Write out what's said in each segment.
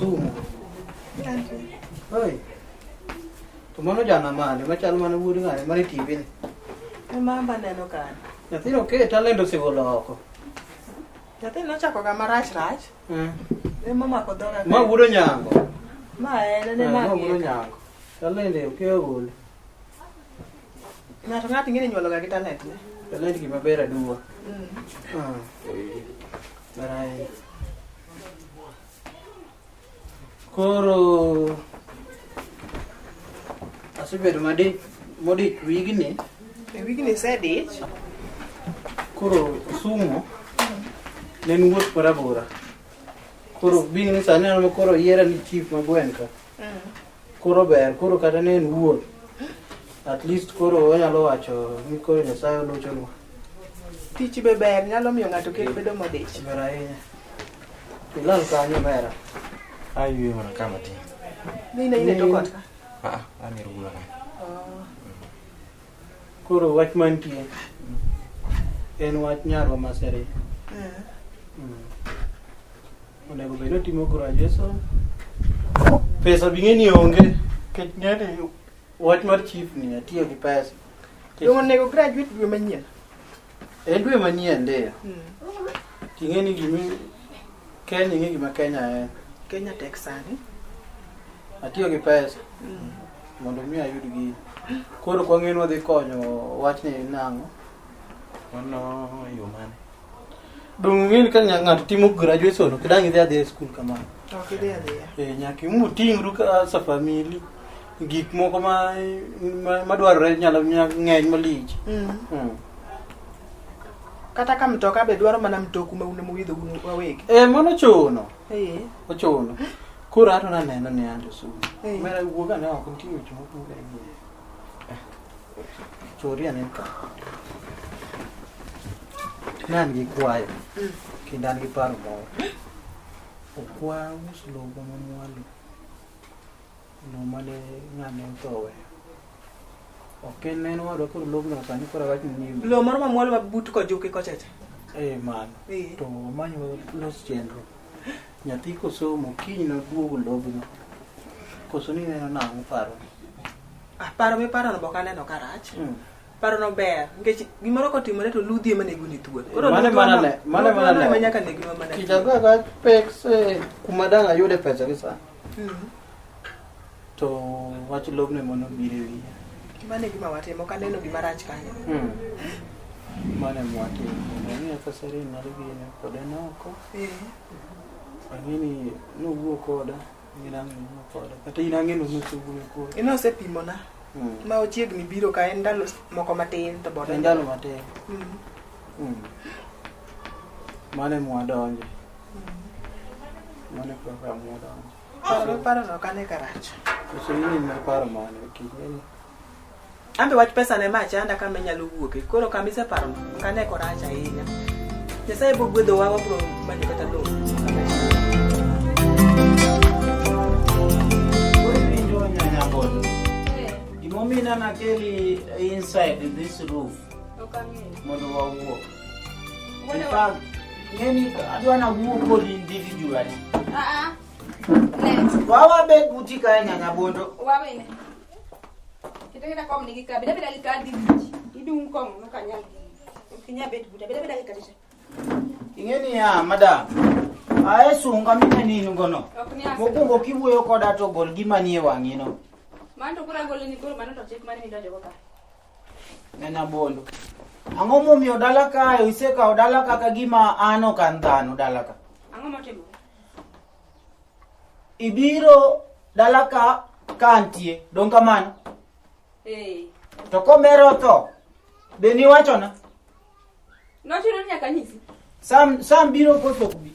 Osumo. Oi. To mano jana mane machalo mana wuod ng'ane mane TV ni. Ema amba neno kanyo. Nyathino oke talent osegolo oko. Nyathi nochako ga marach rach. Ema omako dhoga. Ma wuod Onyango. Ma en ne Eh, ma. Ma wuod Onyango. Talent oke ogolo. Ng'ato ng'ato ing'e ni inyuolo ga gi talent ne. Talent gima ber aduwa. Ah. Ber ahinya. Koro asebedo modich modich wigni. E wigni isedich. Koro somo ne en wuoth marabora. Koro being ni sani an koro yiera ni chief ma gweng' ka. Koro ber, koro kata ne en wuoth. At least koro wanyalo wacho ni koro Nyasaye olochonwa. Tich be ber nyalo miyo ng'ato kik bedo modich. Ber ahinya. Ilal kanyo mera. Ayueyo mana ka matin. Ni in e tok ot ka. Ah, an e rula ka. Oh. Koro wach mantie en wach nyarwa ma Seri. Eh. Onego bed ni otimo graduation. Pesa bi ng'e ni onge. Nikech ng'e ni wach mar chief ni atiyo gi pesa. Dong onego graduate dwe manyien. En dwe manyien ndiyo. Ting'e ni gimi Kenya ing'e gima Kenya en. Kenya tek sani. Atiyo gi pesa mondo mi ayud gini. Koro kwa ng'e ni wadhi konyo wachni nang'o? Mano yo mane? Dong ing'e ni ka ng'ato timo graduation ok dang' idhi adhiya e skul kamano. Ok idhi adhiya. Eh, nyaka imuting'ru ka as a family. Gik moko ma madwarore nyalo ng'eny malich. Kata ka mtoka be dwaro mana mtoku ma un ema uidho un wawegi. Eh, mano ochuno. Eh. Ochuno. Koro ato naneno ni ando somo. Eh. Mera wuog ane oko nitie weche moko mang'eny. Chori ane ka. Ne an gi kwayo. Kendo an gi paro moro. Ok waus lobwa ma mwalo. Lowo mane ng'ane otho oweyo. Ok en en owadwa koro lobno sani koro awach ni Lowo moro ma mwalo ma but kojuki kochacha. Eh, mano. Eh. To wamany los chenro. Nyathi kosomo kiny noduog lobno. Koso ni neno nang'o paro? Ah, paro miparono be ok aneno ka rach. Parono ber nikech gimoro kotimore to ludhi ema nego ni thuol. Koro Mane ludhwa mana no- ne, mane ludhwa mana no ne. ema nyaka negnwa mana Kich thuol. ago agoya pek eh, kuma dang' ayude pesa gi sani. To wach lobno ema nobiro e wiya. Mano e gima watimo, ok aneno gima rach kanyo. Mano ema watimo. Mondo ang'e kaka Serene nyalo gine kode noko. Eh. Ang'e ni nowuo koda, ang'e ni ang' nowuo koda. Kata in ang'e ni nosewuoyo koda. In osepimona ma ochiegni biro ka en ndalo moko matin to bodo. En ndalo matin. Mano ema wadonje. Mano e program mwadonje. Paro parono ok ane ka rach. Koso in in gi paro mane? Kik ni An be wach pesa ne ma chanda kama inyalo wuoke. Koro kama iseparono ok ane korach ahinya. Nyasaye biro gwedhowa wabiro manyo kata lowo. Winjo nyanyabon. Gimomiyo ineno akeli inside this roof mondo wawuo. In fact, ng'eni adwa nawuo kodi individually. Ah, ah. Ne. Wawa bet buti kae nyanyabondo. Wawene. Kete keta kom nigi ka, beda beda gi ka dhi wich. Idung kom ok anyal gini. Ok inyal bet buta, beda beda gi kacha. Ing'e niya, madam. Ae sunga mineni in gono. Ok ni asa. Mokwongo kiwuoyo koda to gol gima nie wang'i no. Mano to koro agolo ni koro mano to chik mane midonjo go ka. Nyanyabondo. Ang'o momiyo dala kae isekawo dala kaka gima an ok an dhano dala ka? Ang'o motimore? Ibiro dala ka ka antie, dong kamano. Eh. To komera otho, be niwachona? Nochuno ni nyaka anyisi. Sam, Sam biro koso ok bi?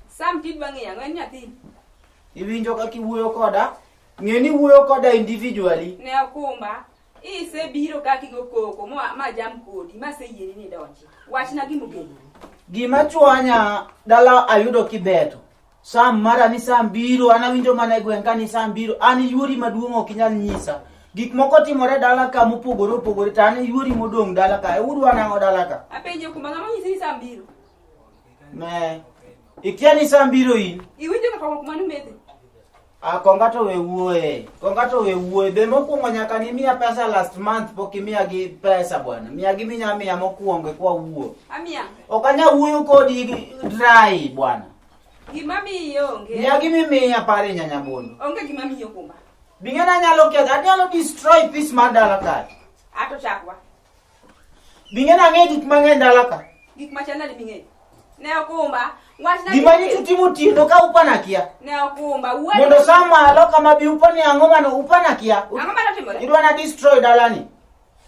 Sam tidwa ng'iyo ang'o en nyathi. Iwinjo kaka iwuoyo koda? Ng'e ni iwuoyo koda individually. Ne okumba. Isebiro ka kigo koko ma ma jam kodi, ma aseyieni ni idonji. Wachna gima okelo. Gima chwanya dala ayudo kibeto. Sam mara ni Sam biro, an awinjo mana e gweng' ka ni Sam biro. An yuori maduong' ok inyal nyisa. Gik moko timore dala ka mopogore opogore to an e yuori modong' dala ka. E udwa nang'o dala ka? Apenjo kuma ng'ama onyisi ni Sam biro. Ne. Ikia ni Sam biro in. Iwinjo ka kong'o kuma numethe? Ah, konga to we wuoye. Konga to we wuoye. Be mokwongo nyaka nimiya pesa last month pok imiya gi pesa bwana. Miya gi minya miya mokwongo kwa wuo. Amiya. Ok anya wuoyo kodi dry bwana. Gima miyi onge. Miya gi mimiya pare nyanya bondo. Onge gima miyi okumba. Bing'e anyalo ketho, anyalo destroy peace mar dala kae. Ato chakwa. Bing'e nang'e gik mang'eny dala ka. Gik machal nade ming'eyo? Ne okumba. Wachna Gima nyicho timo otieno ka upana kia. Ne okumba. Wuod. Mondo sama aloka mabi upani ang'o mano upana kia. Ang'o mane otimore? Idwa na destroy dalani.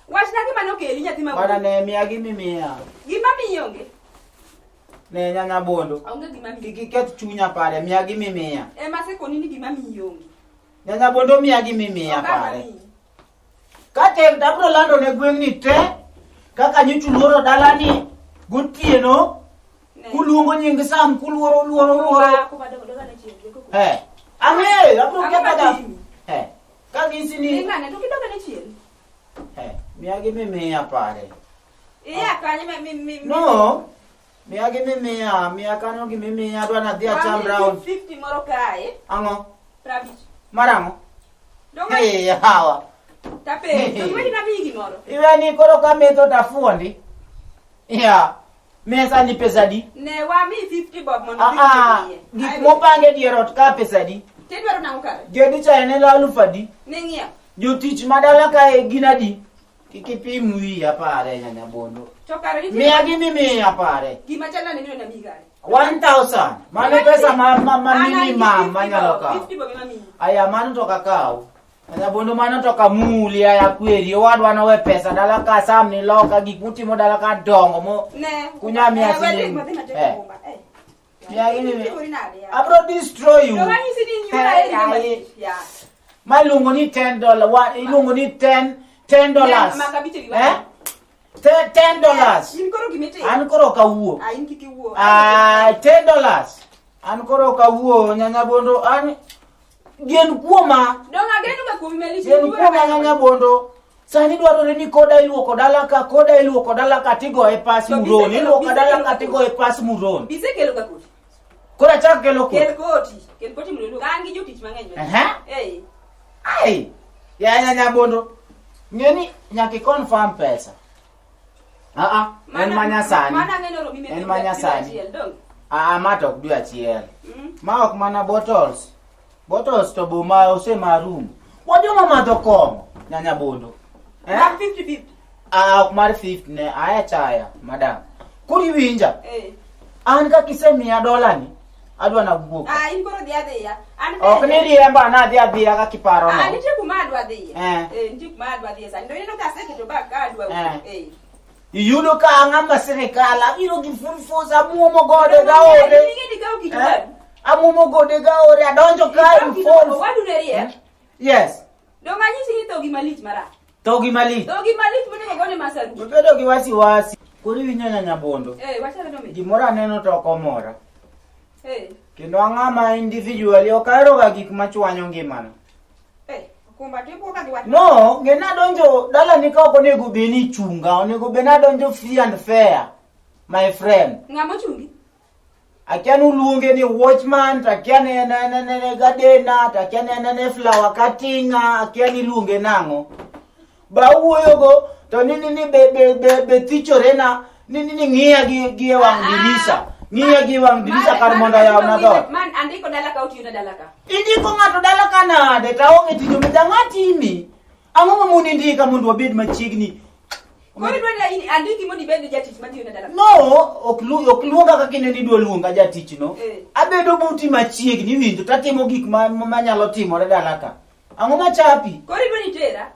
Wachna gima nokeli nyathi ma Bana wuoyi. ne miya gi mimiya. Gima miyi onge. Ne nyanya bondo. Onge gima miyi. Kik iketh chunya pare miya gi mimiya. Ema asekoni ni gima miyi onge. Nyanya bondo miya gi mimiya Ok an pare. amiyi. Ka tek to abiro lando ne gweng'ni te kaka nyocha uluoro dalani gotieno kuluongo nying Sam kuluoro luoro luoro. Eh. Ang'eyo abiro Ang'o ketho ga. matimi? Eh. Ka gisi ni Ling'ane to kidogo ne chien. eh miya gi mimiya pare. Iya kanyo mi mi mi. No. Miya gi mimiya, miya kanyo gi mimiya adwa nadhi acham round. 50 moro kae. Ang'o? 50. Marang'o? Donge Hey, hawa. tape. To wedi na miyi gimoro. Iwe ni koro ka metho tafuondi. Ya. Mesa ni pesa di? Ne wami 50 bob mondo Ah, ah, idhi gik mopang e dier ot ka pesa di? Tidwaro nang'o kare? Gedo cha en aluf adi? Ne ng'iyo. Jotich ma dala kae gin adi? Kik ipim wiya pare nyanya bondo. To kare nitie Miya gi mimiya pare. gima chal nade mino namiyi kare? 1000. Mano pesa ma An an gi minimum 50 manyalo bob, kawo. 50 bob ema miyi. Aya mano to kakaw. Nyanya bondo mano to kamuli aya kweri. Owadwa nowe pesa dala ka Sam ni loka gik mutimo dala ka dongo mo. Ne. Kunya miya Eh, we siling. ring madhi matek Eh. okumba. Eh. Miya gi mimiya. Itimori nade ya? Abro destroy you. To wanyisi ni nyura Eh, eri gima ai. lich, ya. Ma iluongo ni $10 iluongo ni 10 $10. Ne, maka abich e wi Eh? $10. In koro gimitimo. An koro ok awuo. Ah, in kik iwuo. Ah, $10. An koro ok awuo nyanya bondo an gen kuoma. Dong ageno ga kuomi malich. Gen in kuoma nyura nyanya bondo. Sani dwarore ni koda iluoko dala ka, koda iluoko dala ka tigoye pas To muron. bisekelo- Iluoko dala ka bisekelo- tigoye pas muron. Bisekelo ga koti. Koro achak kelo koti. Kel koti. Kel koti mondo iluok. An gi jotich mang'eny. Aha. Eh. Ai. Ya nyanya bondo. Ng'eni nyaka i confirm pesa. Ah ah, en manyasani. Mana ang'eno romi En manyasani. Dong. Ah, ma to ok dwe achiel. Mm. Ma ok mana bottles. Bottles to boma osemarum. Wajoma madho kong'o, nyanya bondo. Eh? Mar 50 50. Ah, ok mar 50 ne aya chaya, madam. Koro iwinja, Eh. an kaka isemiya dola ni, adwa nawuok. Ah, in koro dhi adhiya. An Ok ni riemba nadhi adhiya kaka iparo Ah, no. nitie kuma adwa dhiye. Eh. Eh, nitie kuma adwa dhiye sani. To ineno ka aseketo bag ka adwa wuok. Eh. Eh. Iyudo ka ang'ama sirikal, abiro gi full force, amuomo gode gaore. Ing'e ni kawo kit Eh? wadu. Amuomo gode gaore, adonjo ka Ikawo in kit force. wadu ne riek. Yes. Dong anyisi ni tho gima lich marach. Tho gima lich. Tho gima lich monego gone masaru. Obedo gi wasiwasi. Koro iwinjo nyanya bondo. Eh, wachalo no mi. Gimoro aneno to ok omora. Eh. Kendo ang'ama individually ok aheroga gik machwanyo ngimana. Eh, okumba to ibuoka gi wach. No, ng'e nadonjo dalani ka ok onego bed ni ichunga, onego bed nadonjo free and fair, my friend. Ng'ama ochungi? Akia ni uluonge ni watchman, to akia ni en en en en gardener, to akia ni en en flower cutting, akia ni iluonge nang'o. Ba wuoyogo to ni be thichore na ni ng'iya gi e wang' dirisa. Ng'iya gi e wang' dirisa kar mondo oyawna dhoot. Man andiko dala ka otiyo na dala ka. Indiko ng'ato dala ka nade to aonge tich omiyo ang'a timi? Ang'o ma mondo indika mondo wabed machiegni? Koro idwa ni andiki mondo ibed jatich matiyo na dala ka. No, ok luonga kaka ineno idwa luonga jatichno. Eh. Abedo buti machiegni iwinjo tatimo gik manyalo timore dala ka. Ang'o machapi? Koro idwa ni itera?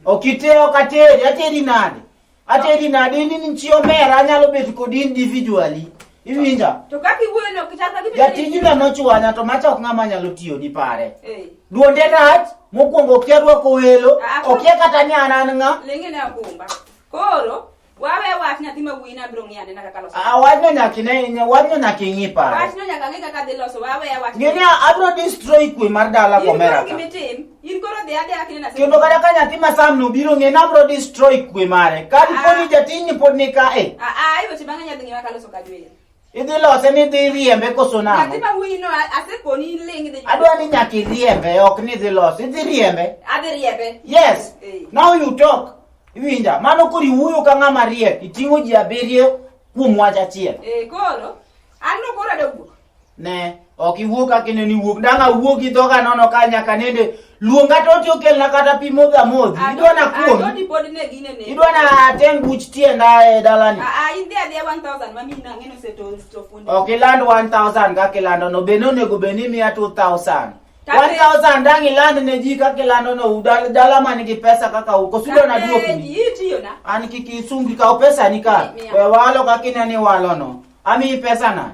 Ok ite ok ateri, ateri nade? Ateri nade in chi omera anyalo bet kodi individually. Iwinja? To kaka iwuoyo no chal ka gima Jatijno nochwanya to macha ok ng'ama nyalo tiyo ni pare. Eh. Duonde rach, mokwongo okia rwako welo, Ah, koro- okia kata ni an an ng'a. Lenge ne okumba. Koro wawe wach nyathi ma wuoyi na biro ng'iyo anena kaka loso. Ah, wachno nyaka ine, wachno nyaka ing'i pare. Wachno nyaka ng'e kaka dhi loso wawe wach. Ng'e ni abiro destroy kwe mar dala In koro komera ka. gimitim. In koro dhi adhiya kinena Kendo kata ka nyathi ma Sam no biro ng'e ni abiro destroy kwe mare. Ka dipo ni jatijni pod ni ka e. Ah ah, weche mang'eny adhi ng'iyo kaka loso ka jwer. Idhi lose ni idhi riembe koso Nyathi nang'o? ma wuoyi no asekoni ling idhi. Adwa ni nyaka iriembe, ok ni idhi lose. Idhi riembe. Adhi riembe. Yes. Eh. Now you talk. Iwinja, mano koro iwuoyo ka ng'ama riek, iting'o ji abiriyo kuom wach achiel. Eh, koro an no koro adwa wuok. Ne, ok iwuo kaka ineno iwuok. Dang' awuo gi dhoga nono ka nyaka nende. Luonga to oti okelna kata pi modho amodhi. Idwa na kuom. Adodi pod ne gine ne. Idwa na ateng' buch tienda e dalani. Ah, ah, in dhi adhiya 1000 ma mina ang'eno oseto to fundi. Ok iland 1000 kaka ilando no, bende onego bed ni imiya 2000. Tate- 1000 dang' iland ne ji kaka ilando no, dala man gi pesa kaka u, koso idwa na duokni. Itiyo na. An kik isungi kaw pesa ni ka. Miya. We walo kaka ineno iwalo no. Amiyi pesa na.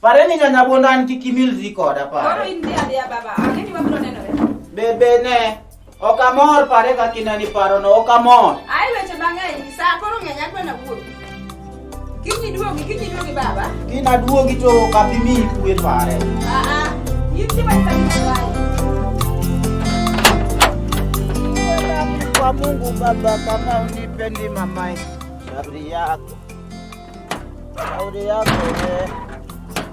Pare ni nyanyabondo an kik imilri koda Koro pare. in dhi adhiya baba. Ang'e ni wabiro nenore. Be ne ok amor pare kaka ineno iparo no, ok amor. Ai weche mang'eny, saa koro ng'eny adwa na wuogi. Kiny iduogi, kiny iduogi baba. Kiny aduogi to ok abi miyi kwe pare. Ah ah, in dhi wach kaka Kwa Mungu Baba, kama unipendi mamae, shauri yako, shauri yako eh.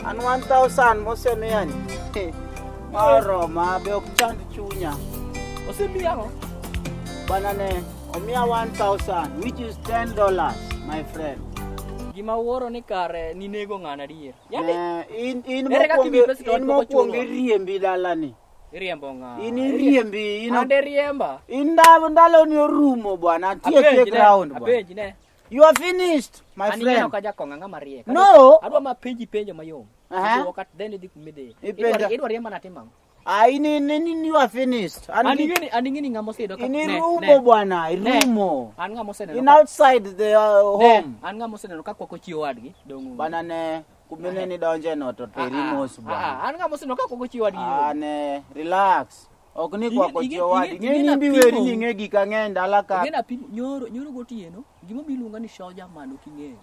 An 1000 mosemiyani moroma be ok chand chunya. Osemiyi ang'o? Bana ne omiya 1000 which is $10 my friend. Gima wuoro ni kare ninego ng'ano adier. Yaani Ne, in in Ere kaka mokwongo imiyi pesa to in pok mokwongo ochulo? iriembi dalani. iriembo ng'a? In iriembi in Ande riemba. in ndalo ni orumo bwana tiek Apenji tiek ne, round bwana. Apenji ne. You are finished my An ineno friend. ka jakong'a ng'ama riek. No. Adwa ma penji penjo mayom. Aha. Idwoko kat then idhi kumidhiye. Ipenja. Idwa riemba natim ang'o? Ah, in you are finished. An An gi- ing'eni an ing'eni ng'ama oseyudo ka in ne, irumo ne, bwana, ne. irumo. An ng'ama oseneno In ka- outside the ne, home. an ng'ama oseneno ka kwako chi owadgi dong' onge. Bana ne kumine ni donje no to Ah, teri ah, mos ah, bwana. ah, an ng'ama oseneno ka kwako chi owadgi. Ah, ne relax. Ok ni Ing'e- kwako ing'e- chi owadi. ing'e- Ng'e ing'e ni imbi napimo. weri ni ing'e gik ang'eny dala ka. Ing'e napimo nyoro nyoro gotieno gimomiyo iluonga ni soja man ok ing'eyo.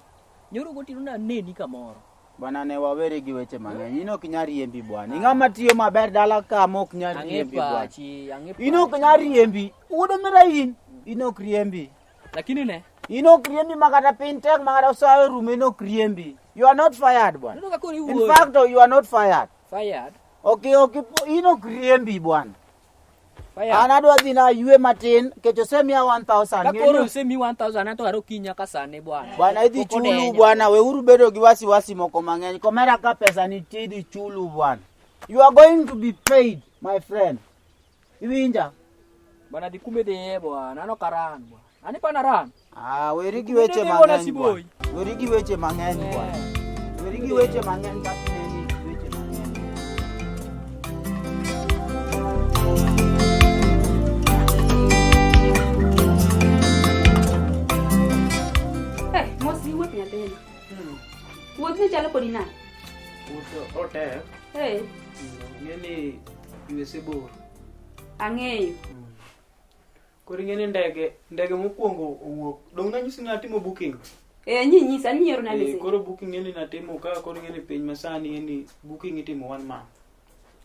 Nyoro gotieno naneni kamoro. Bwana ne wawere gi weche mang'eny. In ok nyal riembi bwana. Ing'ama tiyo maber dala ka ma ok nyal Ang'e riembi bwana. pachi, ang'e In ok pachi. nyal riembi. Wuod omera in. In ok riembi. Lakini ne, In ok riembi makata piny tek makata sa orumo in ok riembi. You are not fired bwana. aneno ka koro In iwuoyo. fact you are not fired. Fired. Ok ok in ok riembi bwana. Fired. An adwa dhi na ywe matin kech osemiya 1000. Ka Ng'e koro ni- osemi 1000 anto aro kiny nyaka sani bwana. Bwana idhi Pok chulu odenya. bwana, weuru bedo gi wasiwasi moko mang'eny. Komera ka pesa nitie idhi chulu bwana. You are going to be paid my friend. Iwinja? Bwana dhi kuma idhiye bwana, an ok aran bwana. An ipana ran. Ah, weri gi Kuma weche idhi bwana mang'eny bwana. Siboi. Weri gi weche mang'eny bwana. Weri gi weche mang'eny kaka ineni weche mang'eny. Eh, mos gi wuoth nyathina. Wuoth ni chalo kodi nade? Wuoth otek. Eh, Ing'e ni USA bor. ang'eyo. Koro ing'e ni ndege ndege mokwongo owuok. Dong' nanyisi ni natimo booking. Eh, nyinyisa ni na Eh, message. koro booking ing'e ni natimo ka koro ing'e ni piny masani ing'e ni booking itimo one month.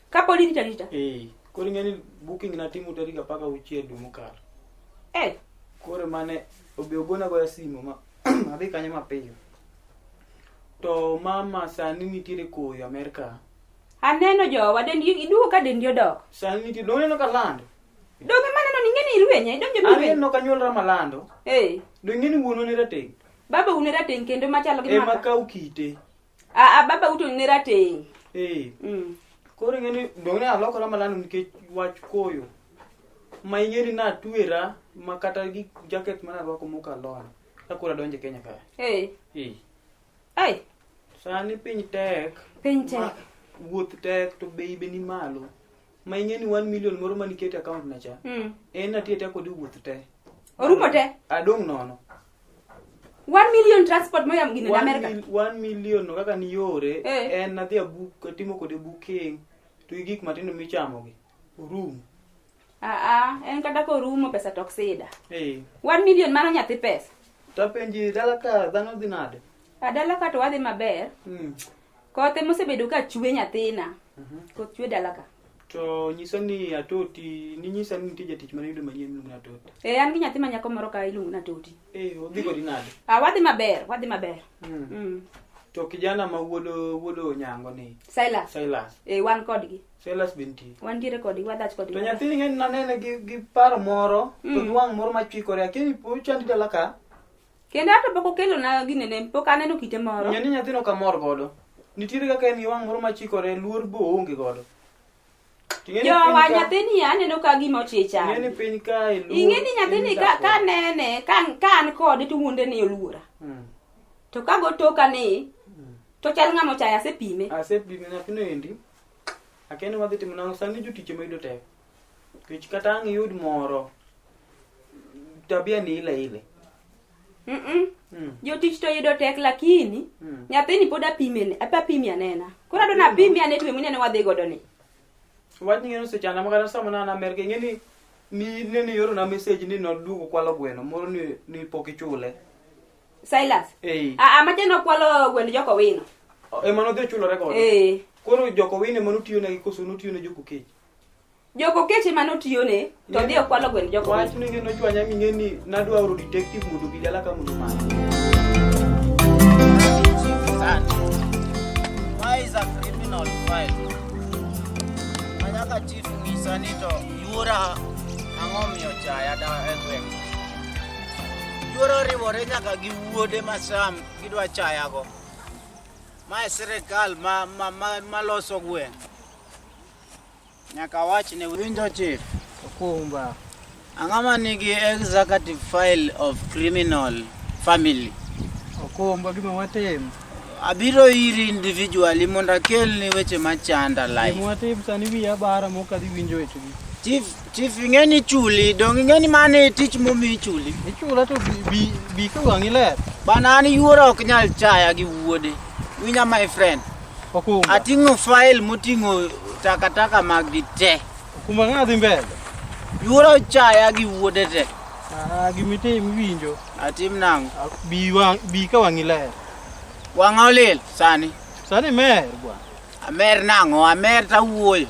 Kapod irito arita. Eh, koro ing'e ni booking natimo tarik apar gauchiel dwe mokalo. Eh, Koro mane obe ogona goya simu ma adhi kanyo mapiyo. To mama sani nitiere koyo Amerka. aneno jowa dendi iduogo ka dendi odok. Sani nitie dong' ineno ka lando. Donge maneno ni ing'e ni irwenye, idonjo mirwenye. Aneno ka nyuolra malando. Eh, Dong' ing'e ni wuonwa ne rateng'. baba un ne rateng' kendo machalo gi Ema maka. kaw kite. Ah, ah, baba uto ne rateng'. Eh. Mm. Koro ing'e ni dong' ne alokora malando nikech wach koyo. Ma ing'e ni natwera ma kata gi jacket mane arwako mokalony. Ka koro adonjo e Kenya ka. Eh, Eh. eh, Sani piny tek. piny tek. Ma wuoth tek to bei be ni malo. Ma ing'e ni 1 million moro maniketo e account na cha. Mm. En natiyo te kode wuoth te. Orumo te. Adong' nono. 1 million transport moya gine Amerika. 1 million no kaka niyore Eh. en nadhi abuk atimo kode booking to gi gik matindo michamogi orumo. Ah, ah, en kata korumo pesa to ok sida. Eh. 1 million mano nyathi pesa. Tapenji dala ka dhano dhi nade? Adala ka to wadhi maber. Mm. Kothe mosebedo ka chwe nyathina. Koth chwe dala ka. To nyisa ni atoti, ninyisa ni nitie jatich mane yudo manyien miluongo ni atoti. Eh, an gi nyathi ma nyako moro ka iluongo ni Atoti. Eh, odhi kodi nade? Ah, wadhi maber, wadhi maber. Mm. Mm. To kijana ma wuod wuod Onyango ni Silas. Silas. Eh, wan kodgi. Silas be nitie. Wantiere kodgi, wadhach kodgi. To nyathini ng'eni nanene gi paro moro to gi wang' moro machwikore. Akia ni po chandi dala ka. Kendo ato pok okelona ginene, pok aneno kite moro. Ng'e ni nyathino ok amor godo. Nitiere kaka en gi wang' moro machikore, luor be oonge godo. To ing'e ni Jowa piny ka- nyathini aneno ka gima ochicha. Ing'e ni piny kae luor. Ing'e ni nyathini idak ka godo. nene, ka an kode to wuonde ni oluora. To ka go toka ni, to chal ng'ama ochaya, asepime. Asepime nyathino endi. Akia ni wadhi timo nang'o, sani jotich ema yudo tek. Nikech kata ang' iyud moro, tabia ni ile ile. Jotich to yudo tek lakini nyathini pod apime ne, apimi anena. Koro adwa napimi ane dwe mineno wadhi godo ni. Wach ni ng'eno osechanda ma kata sama ne an Amerka ing'e ni ni nene iorona message ni noduogo kwalo gweno moro ni pok ichule. Silas. Eh. Ah, ah, macha nokwalo gwend Joko Wino. Ema nodhi ochulore godo. Eh. Koro Joko Wino ema notiyonegi koso notiyone Joko Kech? Joko Kech ema notiyone to odhi okwalo gwend Joko Wino. Wach ni ng'e nochwanya ming'e ni nadwa oro detective mondo obi dala ka mondo omake. Why is a criminal file? Manyaka chief ng'isa ni to yuora ang'o miyo chaya da e gweng'. Yuora oriwore nyaka gi wuode ma Sam gidwa chayago. Mae sirikal ma loso gweng'. Nyaka wachne winjo chief. Okumba. Ang'o ma nigi executive file of criminal family? Okumba gima watim. Abiro iri individually mondo akelni weche machanda life. Gima watim sani wiya bara mok adhi winjo wechegi. Chief, chief ing'e ni chuli, dong ing'e ni mano e tich momiyi chuli. Ichula to bi ka wang'i ler. Bana an yuora ok nyal chaya gi wuode. Winja my friend. Okumba. Ating'o file moting'o takataka mag gi te. Okumba ng'a dhi mbele. Yuora ochaya gi wuode te. Ah, gimitim iwinjo. Atim nang'o? Bi ka wang'i ler. Wang'a olil sani. Sani mer bwana. Amer nang'o? Amer tawuoyo.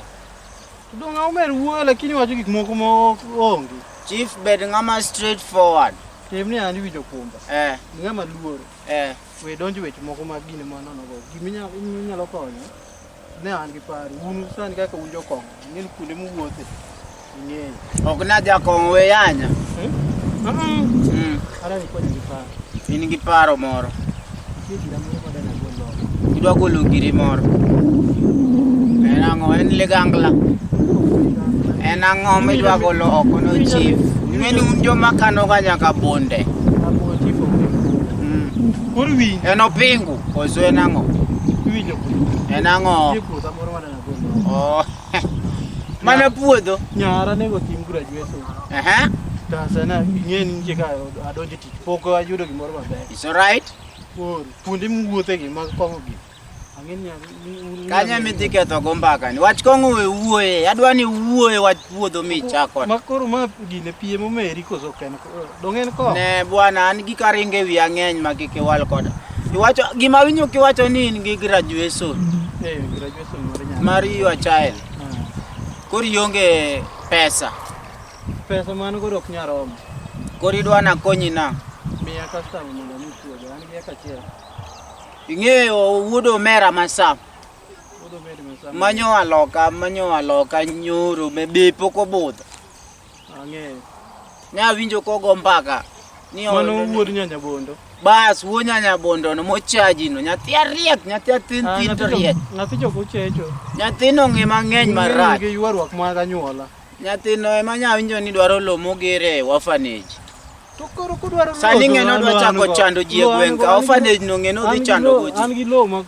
To dong' omer wuoyo lakini wacho gik moko ma ok onge. Chief bed ng'ama straight forward. Tim ni an iwinjo kumba. Ng'ama luoro. We donjo weche moko mag gine manono go. Gima inyalo konyo. Ne an gi paro. Un sani kaka un jokong'o. Ing'e ni kuonde muwuothe. Ing'eyo. Ok na jakong'o we yanya. Ara ni konyo gi paro. In gi paro moro. Nitie gira moro ma dana gol oko. Idwa golo giri moro. En ang'o? En ligangla. En ang'o midwa golo oko no chief? Ing'e ni un joma kanoga nyaka bunde. Apo chief onge. Koro winj. En opingu koso en ang'o? Iwinjo kuno. En ang'o? Nitie puotha moro ma dana gol oko. Oh. Mana puodho. Nyara nego tim graduation. Aha. To sana ing'e ni nitie ka adonjo tich. Pok ayudo gimoro maber. It's alright. Koro kuonde muwuothe gi mag kong'o gi. Ang'e ni Kanyo midhi ketho go mbaka ni. Wach kong'o we wuoye. Adwa ni wuoye wach puodho michako. Ma koro ma gine piem omeri koso ok en dong' en kong'o. Ne bwana an gi karinge wiya ng'eny ma kik iwal koda. Iwacho gima awinjo kiwacho ni in gi graduation Eh, graduation mar nyara. mar your child. Koro ionge pesa. Pesa man godo ok nyal romo. Koro idwa nakonyi nang'o? Miya customer mondo ami puodho. An gi eka achiel. Ing'eyo wuod omera ma Sam Puodho bed ma Sam. manyo aloka manyo aloka nyoro me be pok obudho. Ang'eyo. Nya winjo kogo mbaka ni Mano wuod Nyanyabondo. Bas wuod Nyanyabondo no mochaji no nyathi ariek nyathi athin Ah, thin to riek. Nyathi chok ochecho. Nyathino ng'e mang'eny marach. Gi ywaruok mag anyuola. Nyathino ema nya winjo ni dwaro lowo mogere e orphanage. To koro kudwaro Sani lowo to ng'e nodwa an chako go. chando ji e Lowo an gweng' go, ka an gi orphanage no ng'e nodhi an gi chando go ji. An gi lowo ma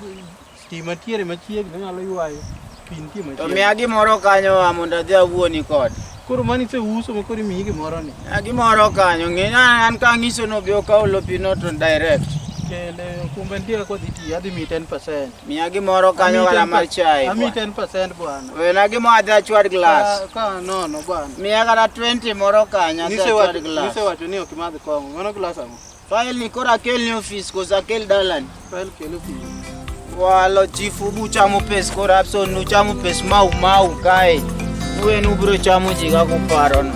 stima tiere machiegni anyalo ywayo. Pi nitie To machiegni. miya gimoro kanyo wa mondo adhi awuoni kode. Koro mani iseuso ma koro imiyi gimoro ni. Miya gimoro kanyo ng'e ni an kang'iso no bi okaw lopino to direct. Kele kumbe nitie kaka wadhi tiyo adhi miyi 10%. Miya gimoro kanyo Amiyi kata mar chai. Amiyi bwana. 10% bwana. Wena gimo adhi achwad glass. Ka nono bwana. Miya kata 20 moro kanyo adhi achwad glass. Nisewacho ni ok imadh kong'o. Mano glass ang'o? File ni koro akel ni ofis koso akel dalani. File kel ofis. Walo chifu buchamo pes corruption nuchamo pes mau mau kae. Uwen ubiro chamo ji kaka uparo no.